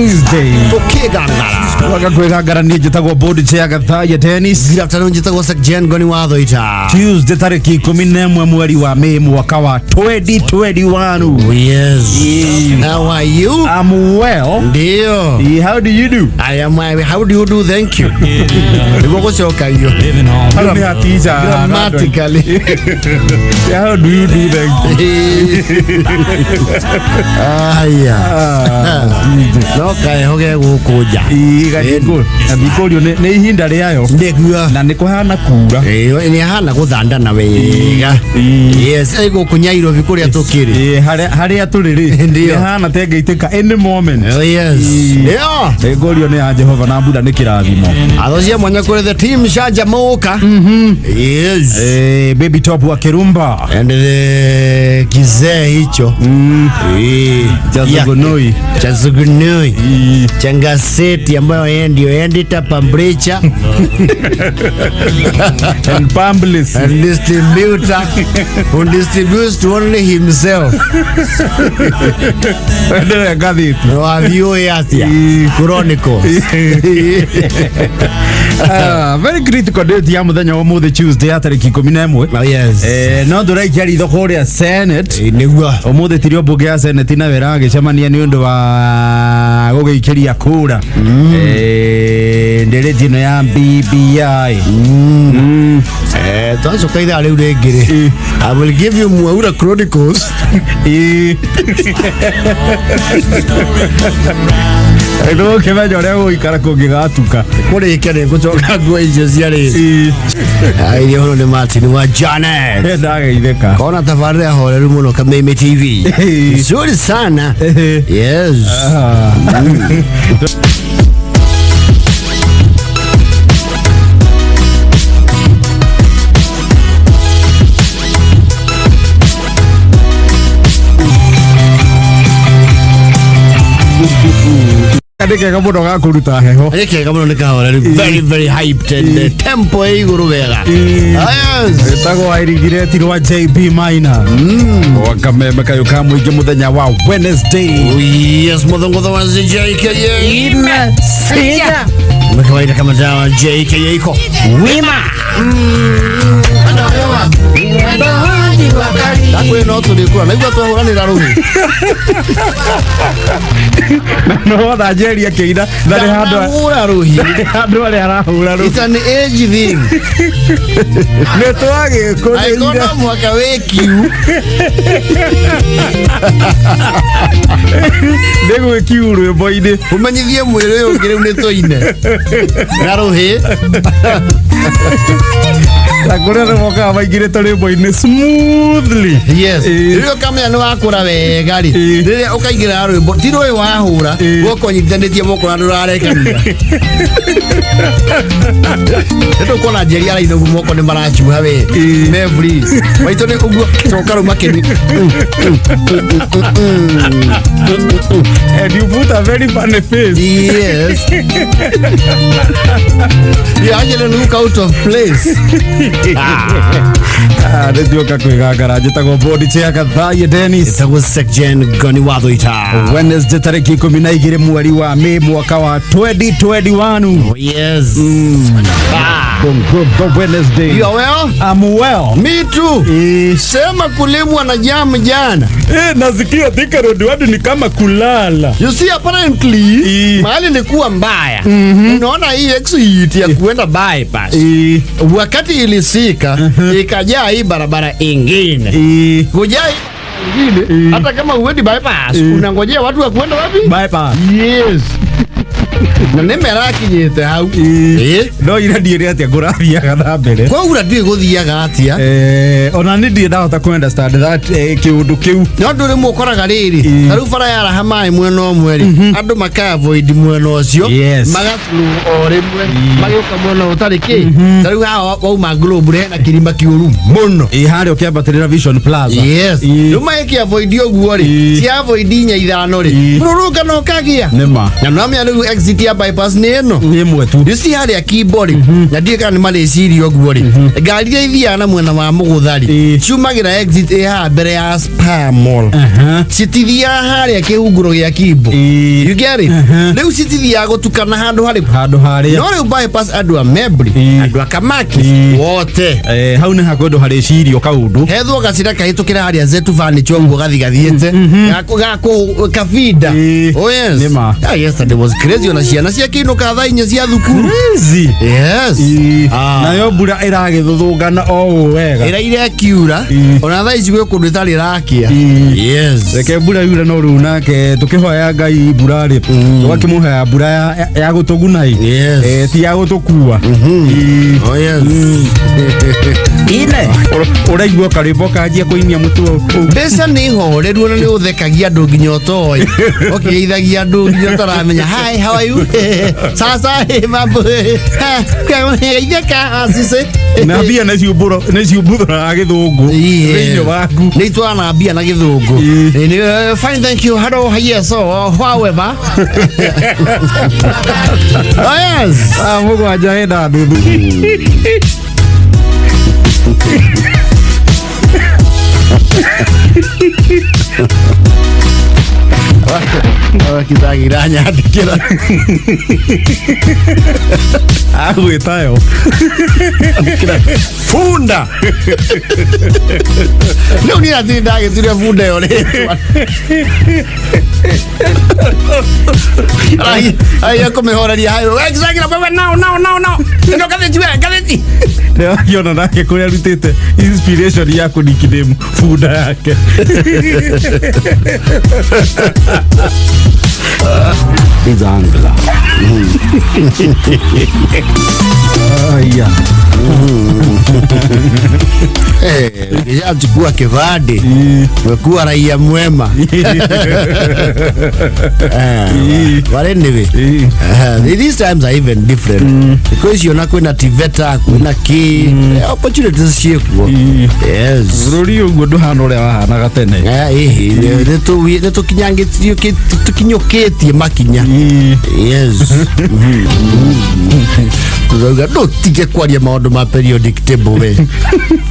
Tuesday. Tukigangara. Waga kwigangara niĩ njĩtagwo board chair Gathaiya Dennis. Good afternoon, njĩtagwo Jen Ngoni wa Thoita. Tuesday tarĩki 11 mweri wa Mĩĩ mwaka wa 2021. Yes. Yeah. How are you? I'm well. Ndio. Yeah, how do you do? I am well. How do you do? Thank you. Nĩguo gũcokagio. Hau nĩ hatija. Grammatically. How do you do? Thank you. Aya. No kaheho ge gũkũ nja. Gathikũrio nĩ ihinda rĩayo Nĩguo. na nĩ kũhana kura. Ĩyo nĩ hana gũthandana wega. Yes, ĩ gũkũ Nyairobi kũrĩa tũkĩrĩ. Ĩĩ, harĩa tũrĩ rĩ Ndio. nĩ hana tengĩitĩka any moment. Oh, yes. Ndio. Ngũrio nĩ ya Jehova na mbura nĩ kĩrathimo. Athocia mwanya kũrĩ the team Shanjamuka. Yes. Eh, baby top wa Kirumba And the kizee hicho. Eh, cha Zogonoi. Cha Zogonoi. Cha gazeti ambayo yeye ndio editor, publisher and publicist. and distributor who distributes to only himself. Nĩwe ngathĩti. Wathiũĩ atĩa? Chronicles. Ah, very critical date ya mũthenya wa ũmũthĩ Tuesday ya tarĩki 11. Oh, yes. Eh, no ndũraikia ritho kũrĩa Senate. Eh, nĩguo. Ũmũthĩ tirio mbunge ya Senate nayo ĩragĩcemania nĩ ũndũ wa gũgĩikĩria kura. Eh, ndereti ĩno ya BBI. Eh, twacoka ithaa rĩu rĩngĩ rĩ. I will give you Mwaura Chronicles. Ĩĩ. Ndũgũkĩmenya ũrĩa gũgũikara kũngĩgatuka. Kũrĩkia nĩ ngũcoka nguo icio cia rĩrĩ. Iria ũhoro nĩ Martin wa Janet. Ndageithĩka. Kona tabarĩra horeru mũno Kameme TV. Nzuri sana. Yes. Ah. Nĩ kega mũno ga kũruta heho. Nĩ kega mũno nĩ kahoreru. Very very hyped and the tempo ĩ igũrũ wega. Ah, yes. Ĩtagwo Wairigireti rwa JB Minor. Wa Kameme kayũ ka mũingĩ mũthenya wa Wednesday. Oh, yes, mũthũngũtho wa JKA. Ina sita Kama kawaida kama dawa JKA iko wima. Ndakwĩ no tũrĩkũra naigua twahũranĩra rũhĩ. No Nigeria akĩina na nĩ handũ Ndanahũra rũhĩ. nĩ handũ arĩa arahũra rũhĩ. It's an age thing. Nĩ twagĩkũrĩire. Angĩkorwo no mũhaka wĩ kiu. Nĩ gwĩkiu rwĩmbo-inĩ. Ũmenyithie mwĩrĩ ũyũ ũngĩ rĩu nĩ tũine. Na rũhĩ. Na kũrĩa nĩ mokaga maingĩrĩte rwĩmbo-inĩ smoothly. Yes. Ĩĩ. Rĩrĩa ũkamenya nĩ wakũra wega rĩ, Ĩĩ. rĩrĩa ũkaingĩra rwĩmbo ti rũĩ wahũra, Ĩĩ. guoko ũnyitithanĩtie moko na ndũrarekania. Nĩ tũkuona Njeri araina ũguo moko nĩ maracuha we. Ĩĩ. Me freeze. Maitũ nĩ ũguo coka rũma kĩni. And you put a very funny face. Yes. You actually look out of place. Ah, nĩ tuoka kwĩgangara njĩtagwo board chair Gathaiya Dennis. Ĩtagwo Sekjen Ngoni wa Thoita. Wednesday tarĩki 12 mweri wa Mĩĩ mwaka wa 2021. Yes. Ah. Bongo Wednesday. You are well? I'm well. Me too. Eh, Sema kulimwa na jamu jana. eh, nasikia Thika Road wadu ni kama kulala. You see apparently Eh. mahali ilikuwa mbaya. Unaona hii exit ya kuenda bypass. Eh, Wakati ilisika ikajaa hii barabara ingine. eh, Kujaa hii ingine hata kama uendi bypass unangojea watu wa kuenda wapi? bypass. Yes. Na nĩ merakinyĩte hau. Eh. No ira ndiĩrĩ atĩa ngũrathiaga na mbere. Kwaura ndiũĩ gũthiaga atĩa. Eh, ona nĩ ndirĩ ndahota kũ understand that kĩũndũ kĩu. No ndå rä mwe ũkoraga rä rä Ĩĩ. ta rä u bara yaraha maä mwena ũmwe rĩ andå maka avoid mwena ũcio Yes. magatulu o rĩmwe magĩũka mwena ũtarĩ kĩ ta rĩu haha wauma Globe hena kĩrima kĩũru mũno. Ĩ harĩa ũkĩambatĩrĩra Vision Plaza. Yes. Ĩĩ. Rĩu magĩkĩ avoid ũguo rĩ Ĩĩ. cia avoid inya ithano rĩ Ĩĩ. mũrũrũngano ũkagĩa Nĩ ma. na nĩwamenya rĩu exit Exit ya bypass nĩ ĩno. Nĩ ĩmwe tu. You see harĩa Kimbo rĩ, na ndiũĩ kana nĩ marĩciria ũguo rĩ, ngari iria ithiaga na mwena wa Mũgũtha rĩ, ciumagĩra exit ĩ haha mbere ya Spar Mall. Citithiaga harĩa kĩhunguro gĩa Kimbo. You get it? Rĩu citithiaga gũtukana handũ harĩkũ? Handũ harĩa. No rĩu bypass andũ a Membri, andũ a Kamaki, wote. Eh, hau nĩ hakũndũ harĩcirio kaũndũ. Hethwo gacĩra kahĩtũkĩra harĩa Zetu Furniture ũguo gathigathiĩte gakũ kabinda. Oh yes. Nĩ ma. Yeah, yesterday was crazy, ona ciana ciakĩinũka thaa 4 cia thukuru. Crazy. Yes. Ah. Nayo mbura ĩragĩthũthũngana o ũũ wega. Ĩraire ĩkiura. Ona thaa ici gwĩ kũndũ ĩtarĩ ĩrakia. Yes. Reke mbura yure, no rĩu nake tũkĩhoya Ngai mbura rĩ, tũgakĩmũhoya mbura ya gũtũguna ĩ. Yes. Eh, ti ya gũtũkua. Oh yes. Ine ũraigua karwĩmbo kanjia kũinia mũtuo ũũ. Mbeca nĩ horeru, ona nĩ ũthekagia andũ nginya ũtoĩ, ũkĩgeithagia andũ nginya ũtaramenya, "Hi, how are you? Sasa, hey, mambo?" Geithĩka sisi. Na mbia nĩ ciumbũraga gĩthũngũ thĩinĩ waku. Nĩ itwana mbia na gĩthũngũ. Fine, thank you, hello, yes, oh, however, oh yes. Ah, 7 hena nuthu. Kithagira nyandĩkĩra. Agwĩtayo. Bunda rĩu niĩ atirĩ ndagĩtire bunda ĩyo rĩtwa aiya kũmĩhoreria hayo we wewe, no, no, no, no, ĩno ngathĩti, we ngathĩti. Nĩwakiona nake kũrĩa arutĩte inspiration ya kũ nickname bunda yake. Izangla. Aya. Ukishachukua kibandi umekuwa raia mwema. But anyway, these times are even different because icio na kwĩna TVETA, kwĩna kĩ, opportunities ciĩkuo. Yes. Bũrũri ũguo ndũhana ũrĩa wahanaga tene. Ĩhĩ, nĩ tũkinyangĩtie, tũkinyũkĩtie makinya. Yes, tũrauga ndũtige kwaria maũndũ ma periodic table we.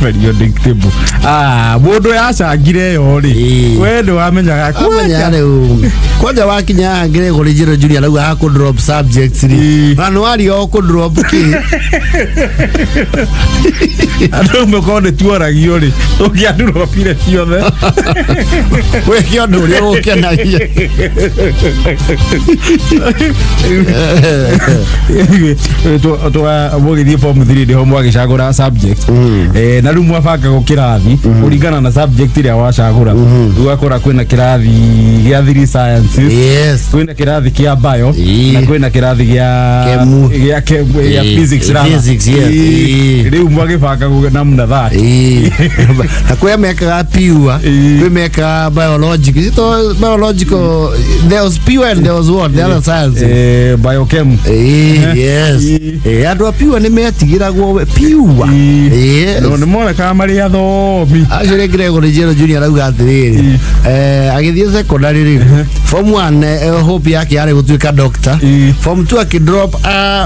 Periodic table, ah, mũndũ yacangire ĩyo rĩ, we nĩ wamenyaga. Amenya rĩu kwanja wakinya haha Gregory Njero Junior arauga hakũ drop subjects rĩ, na nĩ waria o kũ drop kĩ. Andũ amwe korwo nĩ tuoragio rĩ, tũngĩanduropire ciothe. Wĩke ũndũ ũrĩa ũgũkenagia. Mũgĩthiĩ form 3 nĩho mwagĩcagũra subject. Eh, na rĩu mwabangagwo kĩrathi kũringana na subject ĩrĩa wacagũra. Rĩu ũgakora kwĩna kĩrathi gĩa three sciences, kwĩna kĩrathi kĩa bio, na kwĩna kĩrathi gĩa Kemu. gĩa gĩa physics rather. Physics, yes. Rĩu mwagĩbangagwo namna that. Na kwĩ mekaga pure, kwĩ mekaga biological. Is it all biological? There was pure and there was what, the other sciences. Eh, biochem. Yes. Andũ a pure nĩ metigĩragwo we pure. Yes. No nĩ monekaga marĩ athomi. Acio rĩ, Gregory Njero Junior arauga atĩrĩrĩ, agĩthiĩ secondary rĩ, form 1 hope yake yarĩ gũtuĩka doctor. Form 2 akĩdrop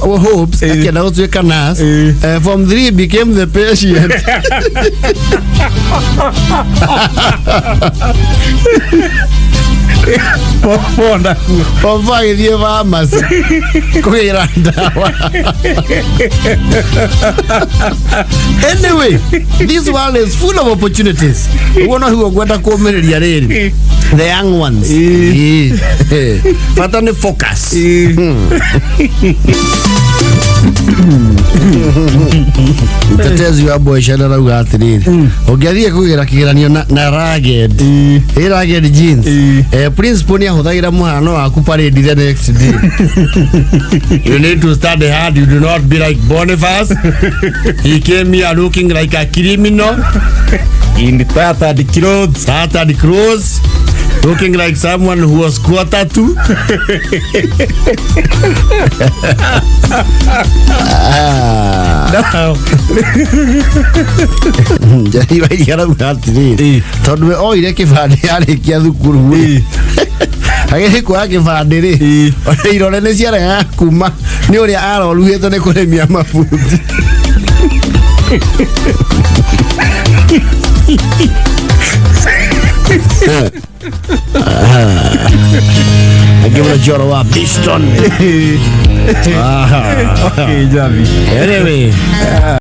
hopes, akĩenda gũtuĩka nurse. Form 3 became the patient. Ponda. Form 4 agĩthiĩ pharmacy kũgĩra ndawa. Anyway, this world is full of opportunities. Ũguo no higuo ngwenda kũmĩrĩria rĩrĩ, the young ones. Bata nĩ focus. Mtetezi wa Boyshad arauga atĩrĩrĩ, ũngĩathiĩ kũgĩra kĩgeranio na ragged, ĩ ragged jeans, principal nĩ ahũthagĩra mũhano waku parade the next day. "You need to study hard. You do not be like Boniface. He came here looking like a criminal in tattered clothes." Tattered clothes. Looking like someone who was quarter to. Ah. Njeri wa iria arauga atiriri, tondu we oire kibandĩ arĩkia thukuru rĩ, agĩthiĩ kuoya kĩbandĩ rĩ, ona irore nĩ ciaregaga kuma nĩ ũrĩa aroruhĩte nĩ kũrĩmia mabuti. Angĩ njoro wa Biston. Okay, Javi. Anyway.